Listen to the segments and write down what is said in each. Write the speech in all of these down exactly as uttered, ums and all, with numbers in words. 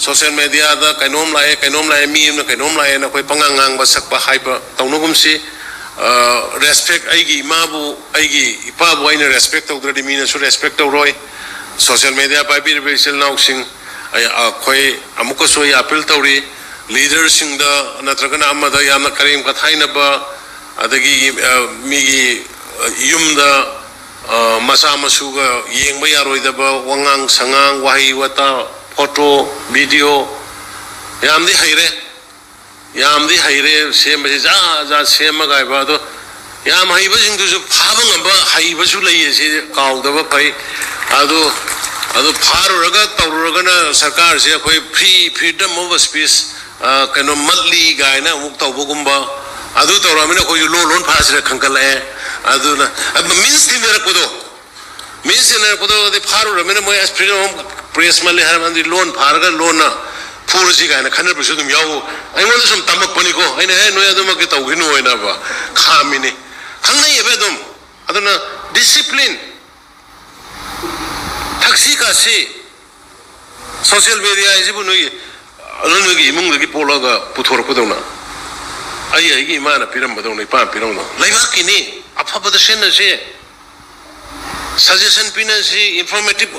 Social ꯃꯦꯗꯤꯌꯥꯗ ꯀꯩꯅꯣꯝ ꯂꯥꯛꯑꯦ, ꯀꯩꯅꯣꯝ ꯂꯥꯛꯑꯦꯅ ꯑꯩꯈꯣꯏ ꯄꯉꯥꯡ ꯉꯥꯡꯕ, ꯁꯛꯄ, ꯍꯥꯏꯕ ꯇꯧꯅꯒꯨꯝꯁꯤ꯫ ꯔꯦꯁꯄꯦꯛ, ꯑꯩꯒꯤ ꯏꯃꯥꯕꯨ, ꯑꯩꯒꯤ ꯏꯄꯥꯕꯨ ꯑꯩꯅ ꯔꯦꯁꯄꯦꯛ ꯇꯧꯗ꯭ꯔꯗꯤ ꯃꯤꯅꯁꯨ ꯔꯦꯁꯄꯦꯛ ꯇꯧꯔꯣꯏ꯫ ꯁꯣꯁꯤꯌꯦꯜ ꯃꯦꯗꯤꯌꯥ ꯄꯥꯏꯕꯤꯔꯤꯕ ꯏꯆꯤꯜ ꯏꯅꯥꯎꯁꯤꯡ, ꯑꯩ, ꯑꯩꯈꯣꯏ ꯑꯃꯨꯛꯀꯁꯨ ꯑꯩ ꯑꯄꯤꯜ ꯇꯧꯔꯤ, ꯂꯤꯗꯔꯁꯤꯡꯗ ꯅꯠꯇ꯭ꯔꯒꯅ ꯑꯃꯗ ꯌꯥꯝꯅ ꯀꯔꯦꯝ ꯀꯊꯥꯏꯅꯕ, ꯑꯗꯒꯤ, ꯑ, ꯃꯤꯒꯤ, ꯑ, ꯌꯨꯝꯗ, ꯑ, ꯃꯆꯥ ꯃꯁꯨꯒ ꯌꯦꯡꯕ ꯌꯥꯔꯣꯏꯗꯕ ꯋꯥꯉꯥꯡ ꯁꯉꯥꯡ, ꯋꯥꯍꯩ ꯋꯥꯇꯥ, ꯐꯣꯇꯣ, ꯚꯤꯗꯤꯑꯣ, ꯌꯥꯝꯗꯤ ꯍꯩꯔꯦ, ꯌꯥꯝꯗꯤ ꯍꯩꯔꯦ ꯁꯦꯝꯕꯁꯤ, ꯖꯥꯠ ꯖꯥꯠ ꯁꯦꯝꯃꯒ ꯍꯥꯏꯕ꯫ ꯑꯗꯣ ꯌꯥꯝ ꯍꯩꯕꯁꯤꯡꯗꯨꯁꯨ ꯐꯥꯕ ꯉꯝꯕ ꯍꯩꯕꯁꯨ ꯂꯩꯌꯦ, ꯁꯤ ꯀꯥꯎꯗꯕ ꯐꯩ꯫ ꯑꯗꯨ, ꯑꯗꯨ ꯐꯥꯔꯨꯔꯒ ꯇꯧꯔꯨꯔꯒꯅ ꯁꯔꯀꯥꯔꯁꯦ ꯑꯩꯈꯣꯏ free, freedom of speech, ꯑ, ꯀꯩꯅꯣ, ꯃꯠꯂꯤ ꯀꯥꯏꯅ ꯑꯃꯨꯛ ꯇꯧꯕꯒꯨꯝꯕ, ꯑꯗꯨ ꯇꯧꯔꯛꯑꯃꯤꯅ ꯑꯩꯈꯣꯏꯁꯨ ꯂꯣꯟ ꯂꯣꯟ ꯐꯥꯁꯤꯔ ꯈꯟꯒꯠꯂꯛꯑꯦ꯫ ꯑꯗꯨꯅ, ꯑ, ꯃꯤꯟꯁ ꯊꯤꯟꯅꯔꯛꯄꯗꯣ, ꯃꯤꯟꯁ ꯊꯤꯟꯅꯔꯛꯄꯗꯣ, ꯑꯗꯤ ꯐꯥꯔꯨꯔꯃꯤꯅ ꯃꯣꯏ ꯑꯁ freedom of press ꯃꯠꯂꯤ ꯍꯥꯏꯔꯝꯃꯗꯤ ꯂꯣꯟ ꯐꯥꯔꯒ ꯂꯣꯟꯅ ꯐꯨꯔꯁꯤ ꯀꯥꯏꯅ ꯈꯟꯅꯕꯁꯨ ꯑꯗꯨꯝ ꯌꯥꯎ꯫ ꯑꯩꯉꯣꯟꯗ ꯁꯨꯝ ꯇꯝꯃꯛꯄꯅꯤꯀꯣ, ꯑꯩꯅ, "ꯑꯦ, ꯅꯣꯏ ꯑꯗꯨꯃꯛꯇꯤ ꯇꯧꯈꯤꯅꯨ" ꯍꯥꯏꯅꯕ ꯈꯥꯝꯃꯤꯅꯤ꯫ ꯈꯪꯅꯩꯌꯦꯕ ꯑꯗꯨꯝ꯫ ꯑꯗꯨꯅ ꯗꯤꯁꯤꯄ꯭ꯂꯤꯟ, ꯊꯛꯁꯤ ꯈꯥꯁꯤ, ꯁꯣꯁꯤꯌꯦꯜ ꯃꯦꯗꯤꯌꯥ ꯍꯥꯏꯁꯤꯕꯨ ꯅꯣꯏꯒꯤ, ꯑꯗꯨ ꯅꯣꯏꯒꯤ ꯏꯃꯨꯡꯗꯒꯤ ꯄꯣꯛꯂꯒ ꯄꯨꯊꯣꯔꯛꯄꯗꯧꯅ, ꯑꯩ ꯑꯩꯒꯤ ꯏꯃꯥꯅ ꯄꯤꯔꯝꯕꯗꯧꯅ, ꯏꯄꯥꯅ ꯄꯤꯔꯝꯕꯗꯧꯅ, ꯂꯩꯕꯥꯛꯀꯤꯅꯤ, ꯑꯐꯕꯗ ꯁꯤꯖꯤꯟꯅꯁꯤ, ꯁꯖꯦꯁꯟ ꯄꯤꯅꯁꯤ, ꯏꯟꯐꯣꯔꯃꯦꯇꯤꯞ,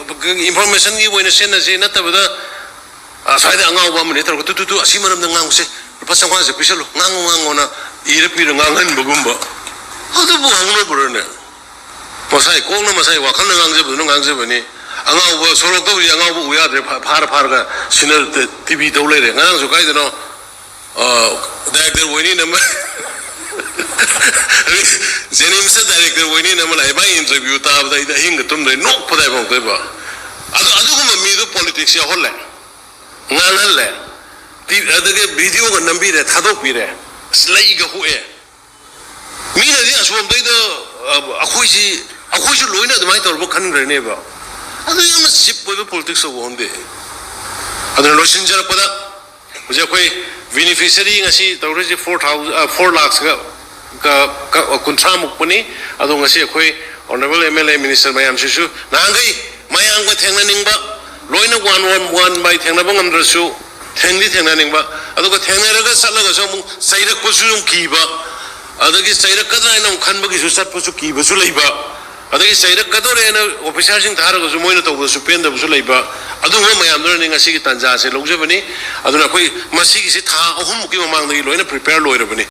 ꯏꯟꯐꯣꯔꯃꯦꯁꯟꯒꯤ ꯑꯣꯏꯅ ꯁꯤꯖꯤꯟꯅꯁꯤ, ꯅꯠꯇꯕꯗ, ꯑ, ꯁ꯭ꯋꯥꯏꯗ ꯑꯉꯥꯎꯕ ꯑꯃꯅꯤ ꯇꯧꯔꯒ, "ꯇꯨ, ꯇꯨ, ꯇꯨ, ꯑꯁꯤ ꯃꯔꯝꯗ ꯉꯥꯡꯉꯨꯁꯦ, ꯂꯨꯄꯥ ꯆꯥꯝꯃꯉꯥꯁꯦ ꯄꯤꯁꯜꯂꯨ, ꯉꯥꯡꯉꯨ, ꯉꯥꯡꯉꯣꯅ" ꯏꯔ ꯄꯤꯔ ꯉꯥꯡꯍꯟꯕꯒꯨꯝꯕ, ꯑꯗꯨꯕꯨ ꯍꯧꯅꯕ꯭ꯔꯅꯦ? ꯃꯁꯥꯏ ꯀꯣꯛꯅ ꯃꯁꯥꯏ ꯋꯥꯈꯜꯅ ꯉꯥꯡꯖꯕꯗꯨꯅ ꯉꯥꯡꯖꯕꯅꯤ꯫ ꯑꯉꯥꯎꯕ ꯁꯣꯔꯣꯛꯇ ꯍꯧꯖꯤꯛ ꯑꯉꯥꯎꯕ ꯎ ꯌꯥꯗ꯭ꯔꯦ, ꯐꯥ-, ꯐꯥꯔ ꯐꯥꯔꯒ ꯁꯤꯅ ꯇꯤꯚꯤ ꯇꯧ ꯂꯩꯔꯦ꯫ ꯉꯔꯥꯡꯁꯨ ꯀꯥꯏꯗꯅꯣ, ꯑ, ꯗꯥꯏꯔꯦꯛꯇꯔ ꯑꯣꯏꯅꯤꯅ ꯑꯃ, ꯖꯦꯅꯤꯝꯁꯇ ꯗꯥꯏꯔꯦꯛꯇꯔ ꯑꯣꯏꯅꯤꯅ ꯑꯃ ꯂꯥꯛꯑꯦ꯫ ꯃꯥꯒꯤ ꯏꯟꯇꯔꯚꯤꯌꯨ ꯇꯥꯕꯗ ꯑꯩꯗꯤ ꯑꯍꯤꯡꯒ ꯇꯨꯝꯗ꯭ꯔꯦ, ꯅꯣꯛꯄꯗ ꯍꯥꯏꯐꯝ ꯊꯣꯛꯏꯕ꯫ ꯑꯗꯨ, ꯑꯗꯨꯒꯨꯝꯕ ꯃꯤꯗꯨ ꯄꯣꯂꯤꯇꯤꯛꯁ ꯌꯥꯎꯍꯜꯂꯦ, ꯉꯥꯡꯍꯜꯂꯦ, ꯇꯤ-, ꯑꯗꯒꯤ ꯚꯤꯗꯤꯑꯣꯒ ꯅꯝꯕꯤꯔꯦ, ꯊꯥꯗꯣꯛꯄꯤꯔꯦ, ꯑꯁ, ꯂꯩꯒ ꯍꯨꯛꯑꯦ꯫ ꯃꯤꯅꯗꯤ ꯑꯁꯣꯝꯗꯩꯗ, ꯑ, ꯑꯩꯈꯣꯏꯁꯤ, ꯑꯩꯈꯣꯏꯁꯨ ꯂꯣꯏꯅ ꯑꯗꯨꯃꯥꯏꯅ ꯇꯧꯔꯕ ꯈꯟꯈ꯭ꯔꯅꯦꯕ꯫ ꯑꯗꯨ ꯌꯥꯝꯅ ꯆꯤꯞ ꯑꯣꯏꯕ ꯄꯣꯂꯤꯇꯤꯛꯁ ꯇꯧꯕ ꯍꯧꯅꯗꯦ꯫ ꯑꯗꯨꯅ ꯂꯣꯏꯁꯤꯟꯖꯔꯛꯄꯗ, ꯍꯧꯖꯤꯛ ꯑꯩꯈꯣꯏ ꯕꯤꯅꯤꯐꯤꯁꯔꯤ ꯉꯁꯤ ꯇꯧꯔꯤꯁꯤ ꯐꯣꯔ ꯊꯥꯎꯖꯟ, ꯑ, ꯐꯣꯔ ꯂꯥꯛꯁꯀ, ꯀ-, ꯀ-, ꯀꯨꯟꯊ꯭ꯔꯥ ꯃꯨꯛꯄꯅꯤ꯫ ꯑꯗꯣ ꯉꯁꯤ ꯑꯩꯈꯣꯏ honourable M L A, minister ꯃꯌꯥꯝꯁꯤꯁꯨ ꯅꯍꯥꯟꯈꯩ ꯃꯌꯥꯝꯒ ꯊꯦꯡꯅꯅꯤꯡꯕ, ꯂꯣꯏꯅ ꯋꯥꯟ ꯋꯥꯟ ꯋꯥꯟ ꯕꯥꯏ ꯊꯦꯡꯅꯕ ꯉꯝꯗ꯭ꯔꯁꯨ ꯊꯦꯡꯗꯤ ꯊꯦꯡꯅꯅꯤꯡꯕ, ꯑꯗꯨꯒ ꯊꯦꯡꯅꯔꯒ ꯆꯠꯂꯒꯁꯨ ꯑꯃꯨꯛ ꯆꯩꯔꯛꯄꯁꯨ ꯑꯃꯨꯛ ꯀꯤꯕ, ꯑꯗꯒꯤ ꯆꯩꯔꯛꯀꯗ꯭ꯔꯥ ꯍꯥꯏꯅ ꯑꯃꯨꯛ ꯈꯟꯕꯒꯤꯁꯨ ꯆꯠꯄꯁꯨ ꯀꯤꯕꯁꯨ ꯂꯩꯕ, ꯑꯗꯒꯤ ꯆꯩꯔꯛꯀꯗꯧꯔꯦꯅ ꯑꯣꯐꯤꯁꯥꯔꯁꯤꯡ ꯊꯥꯔꯒꯁꯨ ꯃꯣꯏꯅ ꯇꯧꯕꯗꯁꯨ ꯄꯦꯟꯗꯕꯁꯨ ꯂꯩꯕ, ꯑꯗꯨꯒꯨꯝꯕ ꯃꯌꯥꯝꯗꯨꯅꯅꯤ ꯉꯁꯤꯒꯤ ꯇꯥꯟꯖꯥꯁꯦ ꯂꯧꯖꯕꯅꯤ꯫ ꯑꯗꯨꯅ ꯑꯩꯈꯣꯏ ꯃꯁꯤꯒꯤꯁꯤ ꯊꯥ ꯑꯍꯨꯝꯃꯨꯛꯀꯤ ꯃꯃꯥꯡꯗꯒꯤ ꯂꯣꯏꯅ ꯄ꯭ꯔꯤꯄꯦꯌꯔ ꯂꯣꯏꯔꯕꯅꯤ꯫